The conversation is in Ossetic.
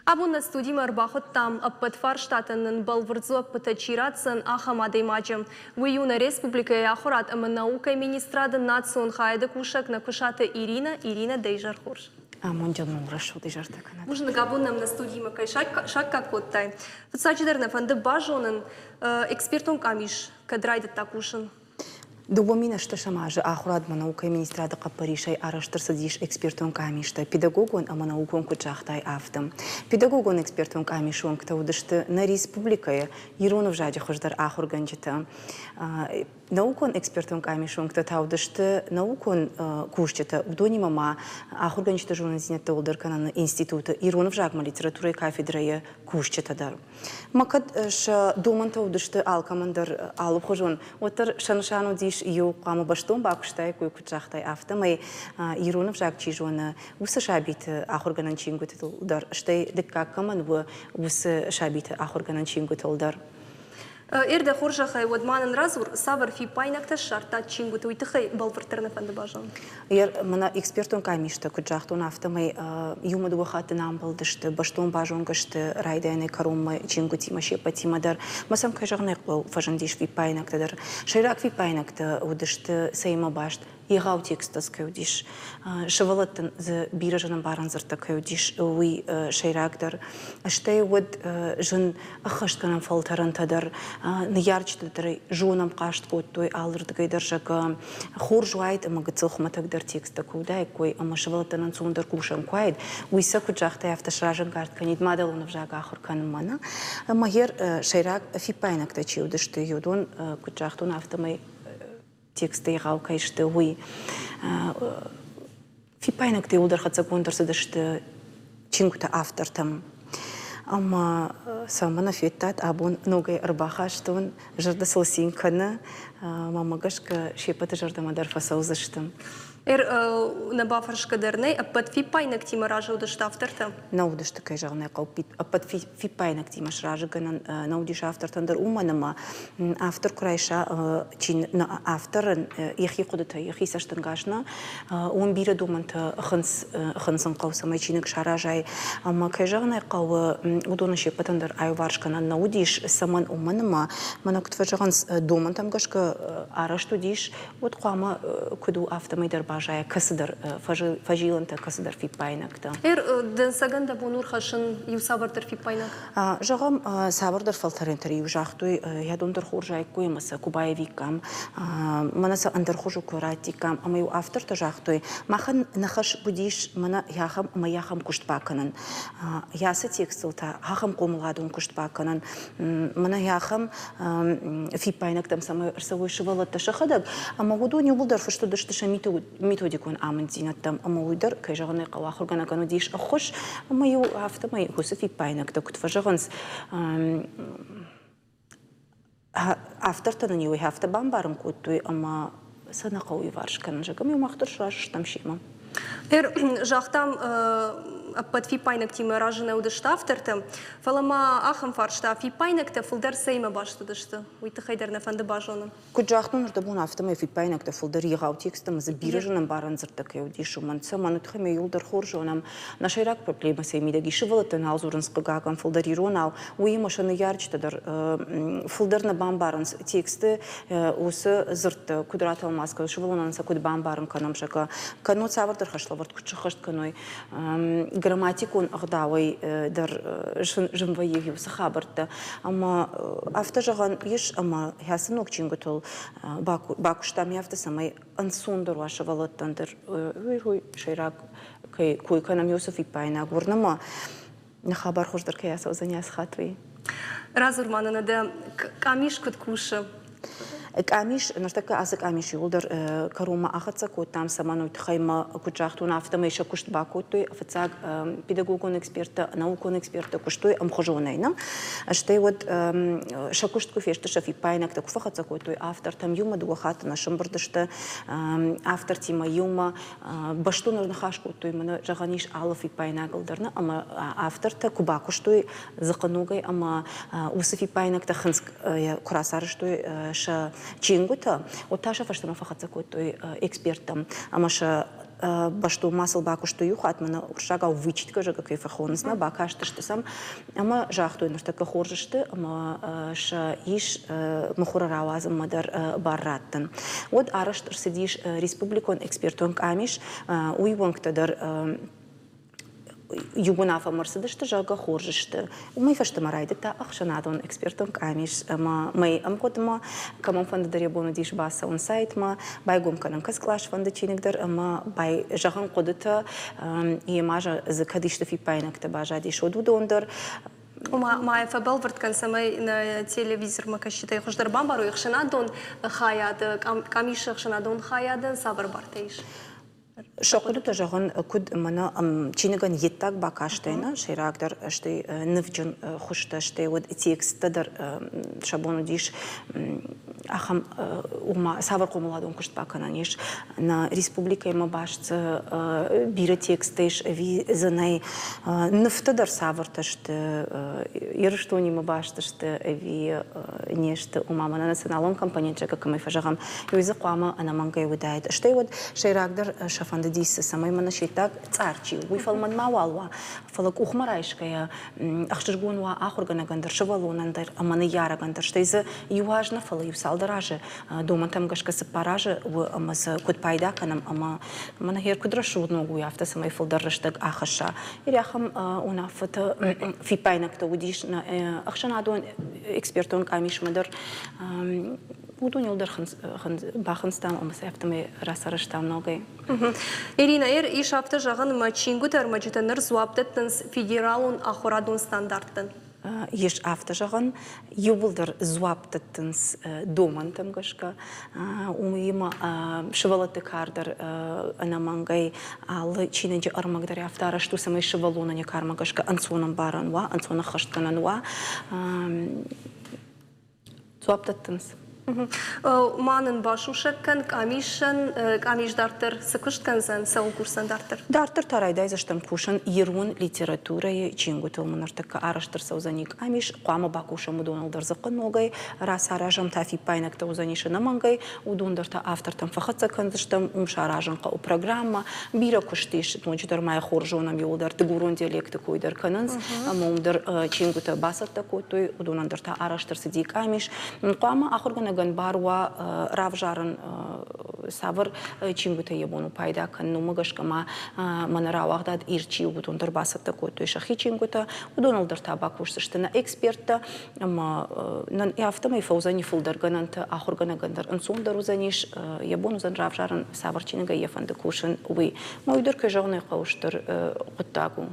Абон нӕ студимӕ ӕрбахуыдтам, ӕппӕт фарстатӕн нын бӕлвырд дзуӕппытӕ чи ратдзӕн, ахӕм адӕймаджы. Уый у нӕ республикӕйы ахуырад ӕмӕ наукӕйы министрады национ хайады кусӕг Нӕкуысаты Иринӕ. Иринӕ, дӕ изӕр хорз. Амондджын у рӕсугъд изӕртӕ кӕнӕд. Бузныг, абон нӕм нӕ студимӕ кӕй саккаг кодтай. Фыццаджыдӕр нӕ фӕнды базонын, экспертон къамис кӕд райдыдта кусын? 2008 азы ахуырадмӕ наукӕйы министрады хъӕппӕрисӕй арӕзт ӕрцыдис экспертон къамистӕ педагогон ӕмӕ наукон, куыд загътай, афтӕ. Педагогон экспертон къамисы уӕнгтӕ уыдысты нӕ республикӕйы ирон ӕвзаджы хуыздӕр ахуыргӕнджытӕ. Наукон экспертон къамисы уӕнгтӕ та уыдысты наукон кусджытӕ, уыдонимӕ ма ахуыргӕнджыты зонындзинӕдтӕ уӕлдӕр кӕныны институты ирон ӕвзагмӕ литературӕйы кафедрӕйы кусджытӕ дӕр. Ма кӕд сӕ домӕнтӕ уыдысты алкӕмӕн дӕр алыхуызон, уӕддӕр сӕ нысан уыдис иу хъуамӕ бӕстон бакуыстаиккой, куыд загътай, афтӕмӕй ирон ӕвзаг чи зоны, уыцы сабиты ахуыргӕнӕн чингуытыл дӕр, стӕй дыккаг кӕмӕн у, уыцы сабиты ахуыргӕнӕн чингуытыл дӕр. Эр, дӕ хорзӕхӕй, уӕд ма нын радзур, цавӕр фиппаинӕгтӕ ссардтат чингуыты, уый тыххӕй бӕлвырддӕр нӕ фӕнды базонын. Мӕнӕ экспертон къамистӕ куыд загътон, афтӕмӕй иумӕ дыууӕ хатты нӕ амбӕлдысты, бӕстон базонгӕ сты райдайӕнӕй кӕронмӕ чингуытимӕ се ппӕтимӕ дӕр. Мӕ сӕм, кӕй зӕгъын ӕй хъӕуы, фӕзындис фиппаинӕгтӕ дӕр. Сӕйраг фиппаинӕгтӕ уыдысты цӕимӕ баст, егъау тексттӕ дзы кӕй уыдис, сывӕллӕттӕн дзы бирӕ зынӕмбарӕн дзырдтӕ кӕй уыдис, уый сӕйрагдӕр. Стӕй уӕд зын ӕххӕстгӕнӕн фӕлтӕрӕнтӕ дӕр ныййарджытӕ дӕр зонӕм хъаст кодтой алырдыгӕй дӕр, зӕгъгӕ, хорз уаид ӕмӕ гыццыл хуымӕтӕгдӕр тексттӕ куы уыдаиккой ӕмӕ сывӕллӕттӕн ӕнцондӕр кусӕн куы уаид, уый сӕ, куыд загътай, афтӕ сразӕнгард кӕнид мадӕлон ӕвзаг ахуыр кӕнынмӕ. Нӕ? Ӕмӕ йӕ сӕйраг фиппаинӕгтӕ чи уыдысты, уыдон, куыд загътон, афтӕмӕй тексттӕ егъау кӕй сты, уый. Фиппаинӕгтӕ иууылдӕр хӕццӕгонд ӕрцыдысты чингуыты автортӕм. Ӕмӕ сӕ мӕнӕ федтат, абон ногӕй ӕрбахастон, зӕрдӕ сыл цин кӕны, мӕнмӕ гӕсгӕ се ппӕты зӕрдӕмӕ дӕр фӕцӕудзысты. Нӕ бафӕрсгӕ дӕр нӕй, ӕппӕт фиппаинӕгтимӕ разы уыдысты автортӕ? Нӕ уыдысты, кӕй зӕгъын ӕй хъӕуы, ӕппӕт фиппаинӕгтимӕ сразыгӕнӕн нӕ уыдис автортӕн дӕр, уымӕн ӕмӕ автор куы райса, чи авторӕн йӕхи хъуыдытӕ, йӕхи цӕстӕнгас нӕ, уым бирӕ домӕнтӕ хынцын хъӕуы, цӕмӕй чиныг саразай. Ӕмӕ, кӕй зӕгъын ӕй хъӕуы, уыдоны се ппӕтӕн дӕр аиуварс кӕнӕн нӕ уыдис, цӕмӕн, уымӕн ӕмӕ, мӕнӕ куыд фӕзӕгъынц, домӕнтӕм гӕсгӕ арӕзт уыдис, уӕд хъуамӕ куыд у, афтӕмӕй дӕр баззайа кӕцыдӕр фӕзилӕнтӕ, кӕцыдӕр фиппаинӕгтӕ. Дӕнцӕгӕн дӕ бон у рхӕссын иу цавӕрдӕр фиппаинаг? Зӕгъӕм, цавӕрдӕр фӕлтӕрӕнтӕ-иу загътой, йӕ дон дӕр хорз аиккой ӕмӕ сӕ куы баивиккам, мӕнӕ сӕ ӕндӕр хуызы куы раттиккам. Ӕмӕ-иу автортӕ загътой, махӕн нӕ хӕс уыдис мӕнӕ ахӕм ӕмӕ ахӕм куыст бакӕнын. Ацы текстыл та ахӕм хъомыладон куыст бакӕнын, мӕнӕ ахӕм фиппаинӕгтӕм цӕмӕй ӕрцӕуой сывӕллӕттӕ сӕхӕдӕг, ӕмӕ уыдон иууылдӕр фыст уыдысты сӕ методикон амынддзинӕдтӕм, ӕмӕ уый дӕр, кӕй зӕгъын ӕй хъӕуы, ахуыргӕнӕгӕн уыдис ӕххуыс, ӕмӕ-иу афтӕмӕй уыцы фиппаинӕгтӕ, куыд фӕзӕгъынц, автортӕ нын-иу афтӕ бамбарын кодтой, ӕмӕ сӕ нӕ хъӕуы иуварс кӕнын, зӕгъӕм, иу мах дӕр сразы стӕм семӕ. Загътам, ӕппӕт фиппаинӕгтимӕ разы нӕ уыдысты автортӕ, фӕлӕ ма ахӕм фарста, фиппаинӕгтӕ фылдӕр цӕимӕ баст уыдысты, уый тыххӕй дӕр нӕ фӕнды базонын. Куыд загътон, ӕрдӕбон афтӕмӕй фиппаинӕгтӕ фылдӕр егъау тексттӕ ӕмӕ дзы бирӕ зынӕмбарӕн дзырдтӕ кӕй уыдис, уымӕн. Цӕмӕн, уый тыххӕй ме иууылдӕр хорз зонӕм. Нӕ сӕйраг проблемӕ цӕй мидӕг ис, сывӕллӕттӕ нал дзурынц, хъыгагӕн, фылдӕр иронау, уыимӕ сӕ ныййарджытӕ дӕр фылдӕр нӕ бамбарынц тексты уыцы дзырдтӕ куыд ратӕлмац кӕной, сывӕллонӕн сӕ куыд бамбарын кӕнӕм, зӕгъгӕ, кӕннод цавӕрдӕр хӕслӕвӕрд куыд сӕххӕст кӕной. Грамматикон ӕгъдауӕй дӕр зын вӕййы уыцы хабӕрттӕ. Ӕмӕ афтӕ зӕгъӕн ис, ӕмӕ ацы ног чингуытыл бакуыстам афтӕ, цӕмӕй ӕнцондӕр уа сывӕллӕттӕн дӕр. Уый сӕйраг кӕй кой кӕнӕм Иосиф фиппаинаг, уырны мӕ, нӕ хабар хуыздӕр кӕй ацӕудзӕни ацы хатт, уый. Радзур ма нын, дӕ къамис куыд кусы? Къамис, ныртӕккӕ ацы къамис иууылдӕр кӕронмӕ ахӕццӕ кодтам, цӕмӕн уый тыххӕй мӕ куыд загътон, афтӕмӕй сӕ куыст бакодтой. Фыццаг педагогон эксперттӕ, наукон эксперттӕ куыстой ӕмхуызонӕй, нӕ? Стӕй уӕд сӕ куыст куы фесты, сӕ фиппаинӕгтӕ куы фӕхӕццӕ кодтой автортӕм, иумӕ дыууӕ хатты нӕ сӕмбырд сты автортимӕ иумӕ бӕстон ӕрныхас кодтой, мӕнӕ зӕгъӕн ис алы фиппаинагыл дӕр, нӕ? Ӕмӕ автортӕ куы бакуыстой дзыхъыногӕй ӕмӕ уыцы фиппаинӕгтӕ хынцг куы рацарӕзтой сӕ чингуытӕ, уӕд та сӕ фӕстӕмӕ фӕхӕццӕ кодтой эксперттӕм ӕмӕ сӕ Бӕстон ма сыл бакуыстой иу хатт, мӕнӕ уырыссагау вычитка, зӕгъгӕ, кӕй фӕхонынц, нӕ бакастысты сӕм ӕмӕ загътой, ныртӕккӕ хорз сты ӕмӕ сӕ ис мыхуыры рауадзынмӕ дӕр бар раттын. Уӕд арӕзт ӕрцыдис республикон экспертон къамис, уый уӕнгтӕ дӕр иу уынаффӕмӕ ӕрцыдысты, зӕгъгӕ, хорз сты. Уымӕй фӕстӕмӕ райдыдта ӕхсӕнадон экспертон къамис ӕмӕ мӕй ӕмгъуыдмӕ кӕмӕнфӕнды дӕр йӕ бон уыдис бацӕуын сайтмӕ, байгом кӕнын кӕцы къласфӕнды чиныг дӕр ӕмӕ зӕгъын хъуыдытӕ, йемӕ дзы кӕд исты фиппаинӕгтӕ баззадис, уӕд уыдон дӕр. Ома, ма йӕ фӕбӕлвырд кӕн, цӕмӕй нӕ телевизормӕ кӕсджытӕй хуыздӕр бамбарой, ӕхсӕнадон хайады, къамисы ӕхсӕнадон хайадӕн цавӕр бартӕ ис? Сӕ хъуыдытӕ зӕгъын, куыд мӕнӕ чиныгӕн йе ддаг бакастӕй нӕ, сӕйрагдӕр стӕй нывджын хуызтӕ, стӕй уӕд тексттӕ дӕр сӕ бон уыдис ахӕм, ома цавӕр хъомыладон куыст бакӕнӕн ис. Нӕ республикӕимӕ баст дзы бирӕ тексттӕ ис ӕви дзы нӕй. Нывтӕ дӕр цавӕртӕ сты, Ирыстонимӕ баст сты ӕви не сты, ома мӕнӕ националон компонент, зӕгъгӕ, кӕмӕй фӕзӕгъӕм, уый дзы хъуамӕ ӕнӕмӕнгӕй уыдаид. Стӕй уӕд сӕйрагдӕр сӕ фӕндыдис, цӕмӕй мӕнӕ се ддаг цъар чи у, уый фӕлмӕн мауал уа, фӕлӕ къухмӕ райсгӕйӕ ӕхсызгон уа ахуыргӕнӕгӕн дӕр, сывӕллонӕн дӕр ӕмӕ ныййарӕгӕн дӕр. Стӕй дзы иу аз нӕ, фӕлӕ иу цалдӕр азы домӕнтӕм гӕсгӕ 4 азы у ӕмӕ дзы куыд пайда кӕнӕм ӕмӕ мӕнӕ гъер куыд рӕсугъд ног у, афтӕ цӕмӕй фылдӕр рӕстӕг ахӕсса. Ир ахӕм уынаффӕтӕ, фиппаинӕгтӕ уыдис нӕ ӕхсӕнадон экспертон къамисмӕ дӕр. Уыдоныл дӕр бахынцтам ӕмӕ сӕ афтӕмӕй рацарӕзтам ногӕй. Ирина, ис афтӕ зӕгъӕн, ӕмӕ чингуыты ӕрмӕджытӕ ныр дзуапп дӕттынц федералон ахуырадон стандарттӕн. Ис афтӕ зӕгъӕн, иууылдӕр дзуапп дӕттынц домӕнтӕм гӕсгӕ. Уыимӕ сывӕллӕтты кар дӕр ӕнӕмӕнгӕй алы чиныджы ӕрмӕг дӕр афтӕ арӕзт у, цӕмӕй сывӕллонӕн йӕ кармӕ гӕсгӕ ӕнцон ӕмбарӕн уа, ӕнцон ӕххӕстгӕнӕн уа. Дзуапп дӕттынц. Ма нын басусӕг кӕн, къамисӕн, къамис дарддӕр цы куыст кӕндзӕн, цӕуыл кусдзӕн дарддӕр? Дарддӕр та райдайдзыстӕм кусын ирон литературӕйы чингуытыл. Ныртӕккӕ арӕзт ӕрцӕудзӕни къамис, хъуамӕ бакусӕм уыдоныл дӕр дзыхъхъы ногӕй, рацаразӕм та фиппаинӕгтӕ уыдзӕнис ӕнӕмӕнгӕй, уыдон дӕр та автортӕм фӕхӕццӕ кӕндзыстӕм, уым саразын хъӕуы программӕ. Бирӕ куыст ис, ноджыдӕр ма йӕ хорз зонӕм иууылдӕр дыгурон диалекты кой дӕр кӕнынц, ӕмӕ уым дӕр чингуытӕ бацӕттӕ кодтой, уыдонӕн дӕр та арӕзт ӕрцыди къамис. Хъуамӕ ахуыргӕнӕгӕн бар уа равзарын, цавӕр чингуытӕй йӕ бон у пайда кӕнын, уымӕ гӕсгӕ ма мӕнӕ рауагъдад Ир чи у, уыдон дӕр бацӕттӕ кодтой сӕхи чингуытӕ, уыдоныл дӕр та бакусдзысты нӕ эксперттӕ ӕмӕ нын афтӕмӕй фӕуыдзӕни фылдӕр гӕнӕнтӕ, ахуыргӕнӕгӕн дӕр ӕнцондӕр уыдзӕнис, йӕ бон уыдзӕн равзарын, цавӕр чиныгӕй йӕ фӕнды кусын, уый. Мӕ уый дӕр, кӕй зӕгъын ӕй хъӕуы, стыр хъуыддаг у.